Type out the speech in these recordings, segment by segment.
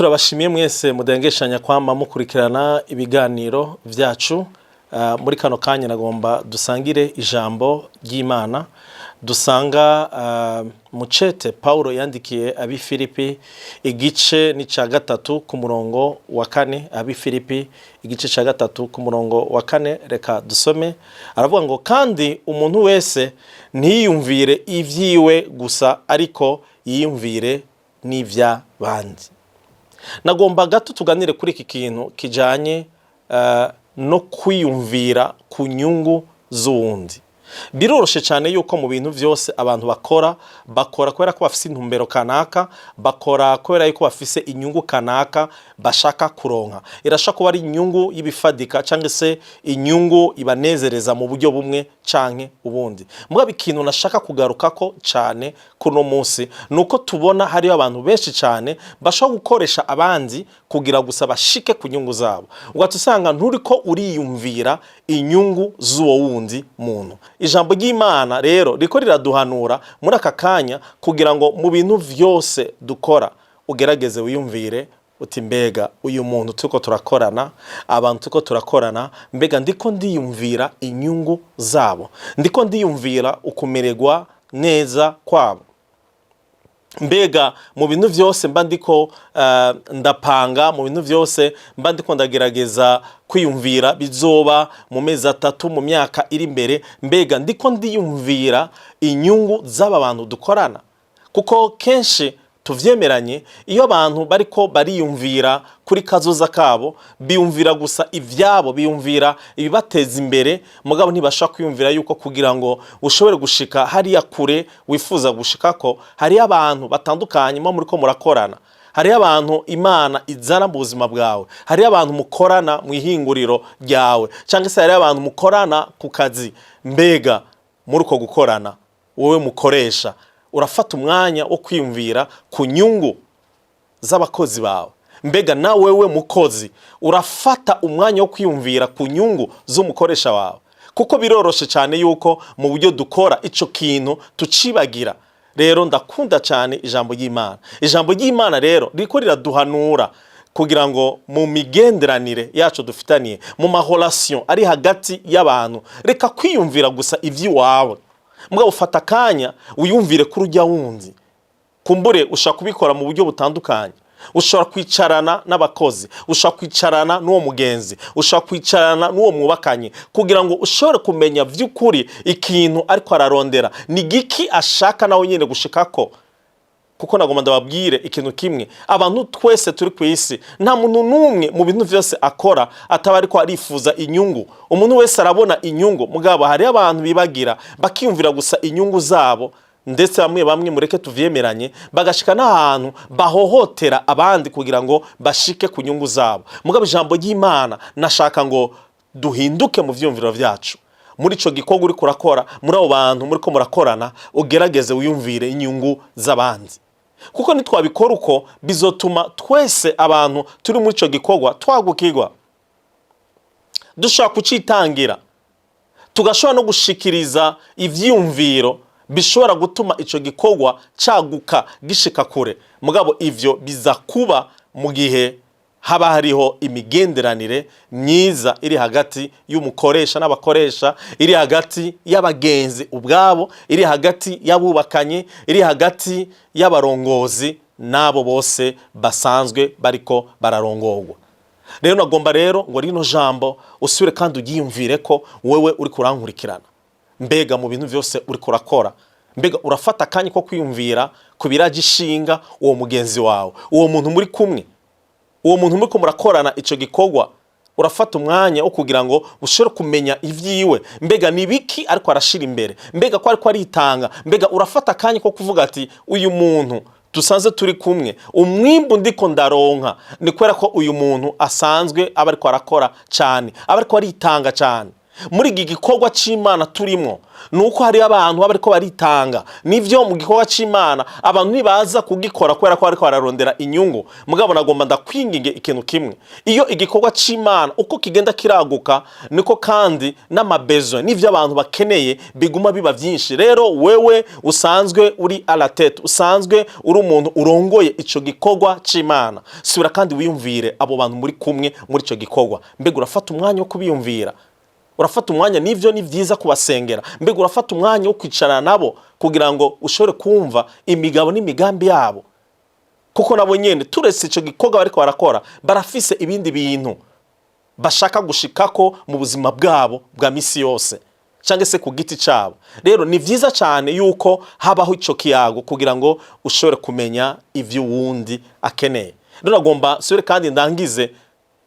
Turabashimiye mwese mudengeshanya kwama mukurikirana ibiganiro vyacu. Muri kano kanya nagomba dusangire ijambo ry'Imana dusanga mu cete Paulo yandikiye abi Filipi, igice ni ca gatatu ku murongo wa kane. Abi Filipi igice ca gatatu ku murongo wa kane, reka dusome. Aravuga ngo: "Kandi umuntu wese ntiyiyumvire ivyiwe gusa, ariko yiyumvire n'ivy'abandi." Nagomba gato tuganire kuri iki kintu kijanye no kwiyumvira ku nyungu z'uwundi. Biroroshe cyane yuko mu bintu byose abantu bakora, bakora kubera ko bafise intumbero kanaka, bakora kubera yuko bafise inyungu kanaka bashaka kuronka. Irashobora kuba ari inyungu y'ibifadika cyangwa se inyungu ibanezereza mu buryo bumwe canke ubundi. Mugabo ikintu nashaka kugarukako cyane kuno munsi ni uko tubona hariho abantu benshi cyane bashobora gukoresha abandi kugira gusa bashike ku nyungu zabo, ugaca usanga nturiko uriyumvira inyungu z'uwo wundi muntu. Ijambo ry'Imana rero riko riraduhanura muri aka kanya kugira ngo mu bintu vyose dukora ugerageze wiyumvire uti: "Mbega uyu muntu turiko turakorana, abantu turiko turakorana, mbega ndiko ndiyumvira inyungu zabo? Ndiko ndiyumvira ukumererwa neza kwabo? Mbega mu bintu vyose mba ndiko ndapanga, mu bintu vyose mba ndiko ndagerageza kwiyumvira bizoba mu mezi 3, mu myaka iri imbere, mbega ndiko ndiyumvira inyungu z'aba bantu dukorana?" Kuko kenshi tuvyemeranye, iyo abantu bariko bariyumvira kuri kazoza kabo, biyumvira gusa ivyabo, biyumvira ibibateza imbere, mugabo ntibashobora kwiyumvira yuko kugira ngo ushobore gushika hariya kure wifuza gushikako, hariyo abantu batandukanye muba muriko murakorana, hariyo abantu Imana izana mu buzima bwawe, hariyo abantu mukorana mu ihinguriro ryawe, cyangwa se hariyo abantu mukorana ku kazi. Mbega muri uko gukorana, wowe mukoresha, urafata umwanya wo kwiyumvira ku nyungu z'abakozi bawe? Mbega na wewe mukozi, urafata umwanya wo kwiyumvira ku nyungu z'umukoresha wawe? Kuko biroroshe cyane yuko mu buryo dukora ico kintu tucibagira. Rero ndakunda cyane ijambo ry'Imana. Ijambo ry'Imana rero riko riraduhanura kugira ngo mu migenderanire yacu dufitaniye, mu ma relations ari hagati y'abantu, reka kwiyumvira gusa ivy'iwawe, mugabo ufata akanya wiyumvire kuri ujya wundi. Kumbure ushobora kubikora mu buryo butandukanye. Ushobora kwicarana n'abakozi, ushobora kwicarana n'uwo mugenzi, ushobora kwicarana n'uwo mwubakanye, kugira ngo ushobore kumenya vy'ukuri ikintu ariko ararondera ni giki, ashaka nawe nyine gushikako. Kuko nagomba ndababwire ikintu kimwe: abantu twese turi ku isi, nta muntu n'umwe mu bintu vyose akora ataba ariko arifuza inyungu. Umuntu wese arabona inyungu, mugabo hariho abantu bibagira bakiyumvira gusa inyungu zabo, ndetse bamwe bamwe, mureke tuvyemeranye, bagashika n'ahantu bahohotera abandi kugira ngo bashike ku nyungu zabo. Mugabo ijambo ry'Imana nashaka ngo duhinduke mu vyiyumviro vyacu. Muri ico gikorwa uriko urakora, muri abo bantu muriko murakorana, ugerageze wiyumvire inyungu z'abandi, kuko nitwabikora uko bizotuma twese abantu turi muri ico gikorwa twagukirwa, dushobora kucitangira, tugashobora no gushikiriza ivyiyumviro bishobora gutuma ico gikorwa caguka gishika kure. Mugabo ivyo biza kuba mu gihe haba hariho imigenderanire myiza iri hagati y'umukoresha n'abakoresha, iri hagati y'abagenzi ubwabo, iri hagati y'abubakanye, iri hagati y'abarongozi n'abo bose basanzwe bariko bararongorwa. Rero nagomba rero ngo rino jambo usubire kandi uryiyumvire ko wewe uriko urankurikirana. Mbega mu bintu vyose uriko urakora, mbega urafata akanya ko kwiyumvira ku biraje ishinga uwo mugenzi wawe, uwo muntu muri kumwe, uwo muntu muriko murakorana ico gikorwa? Urafata umwanya wo kugira ngo ushobore kumenya ivyiwe? Mbega ni biki ariko arashira imbere? Mbega ko ariko aritanga, mbega urafata akanya ko kuvuga ati: "Uyu muntu dusanzwe turi kumwe, umwimbu ndiko ndaronka ni kubera ko uyu muntu asanzwe aba ariko arakora cyane, aba ariko aritanga cyane"? Muri iki gikorwa c'Imana turimo, ni uko hariyo abantu baba bariko baritanga. Nivyo, mu gikorwa c'Imana abantu ntibaza kugikora kubera ko bariko bararondera inyungu. Mugabo nagomba ndakwinginge ikintu kimwe: iyo igikorwa c'Imana uko kigenda kiraguka, niko kandi n'ama besoins n'ivyo abantu bakeneye biguma biba vyinshi. Rero wewe usanzwe uri à la tête, usanzwe uri umuntu urongoye ico gikorwa c'Imana, subira kandi wiyumvire abo bantu muri kumwe muri ico gikorwa. Mbega urafata umwanya wo kubiyumvira? Urafata umwanya? Nivyo, ni vyiza kubasengera. Mbega urafata umwanya wo kwicarana nabo kugira ngo ushobore kumva imigabo n'imigambi yabo? Kuko nabo nyene, turetse ico gikorwa bariko barakora, barafise ibindi bintu bashaka gushikako mu buzima bwabo bwa misi yose cyangwa se ku giti cyabo. Rero ni vyiza cyane yuko habaho ico kiyago kugira ngo ushobore kumenya ivyo uwundi akeneye. Rero nagomba nsubire kandi ndangize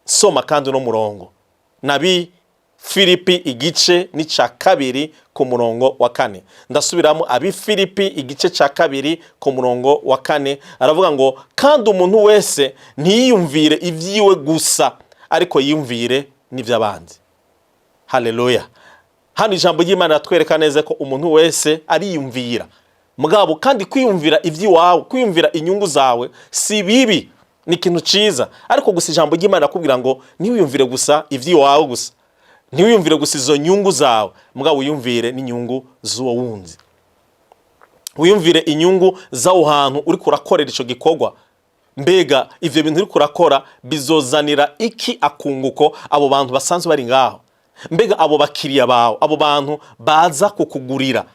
soma kandi uno murongo, nabi Filipi igice ni ca 2 ku murongo wa 4. Ndasubiramo: Abi Filipi igice ca 2 ku murongo wa 4, aravuga ngo: "Kandi umuntu wese ntiyiyumvire ibyiwe gusa, ariko yiyumvire n'iby'abandi." Haleluya! Hano ijambo ry'Imana riratwereka neza ko umuntu wese ariyumvira. Mugabo kandi kwiyumvira iby'iwawe, kwiyumvira inyungu zawe si bibi, ni ikintu ciza. Ariko gusa ijambo ry'Imana rirakubwira ngo ntiwiyumvire gusa iby'iwawe gusa, ntiwiyumvire gusa izo nyungu zawe, mugabo wiyumvire n'inyungu z'uwo wundi, wiyumvire inyungu z'aho hantu uri kurakorera ico gikorwa. Mbega ivyo bintu uri kurakora bizozanira iki akunguko abo bantu basanzwe bari ngaho? Mbega abo bakiriya bawe, abo bantu baza kukugurira,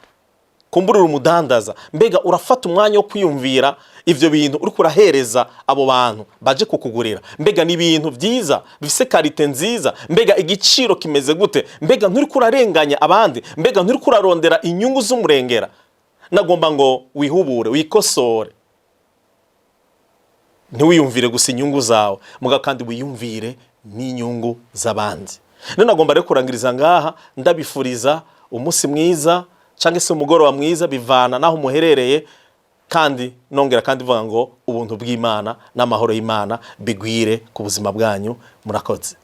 kumburira umudandaza, mbega urafata umwanya wo kwiyumvira ivyo bintu uriko urahereza abo bantu baje kukugurira? Mbega ni ibintu vyiza bifise qualité nziza? Mbega igiciro kimeze gute? Mbega nturiko urarenganya abandi? Mbega nturiko urarondera inyungu z'umurengera? Nagomba ngo wihubure, wikosore, ntiwiyumvire gusa inyungu zawe, muga kandi wiyumvire n'inyungu z'abandi. None nagomba rero kurangiriza ngaha, ndabifuriza umunsi mwiza cyangwa se umugoroba mwiza, bivana n'aho muherereye. Kandi nongera kandi mvuga ngo ubuntu bw'Imana n'amahoro y'Imana bigwire ku buzima bwanyu. Murakoze.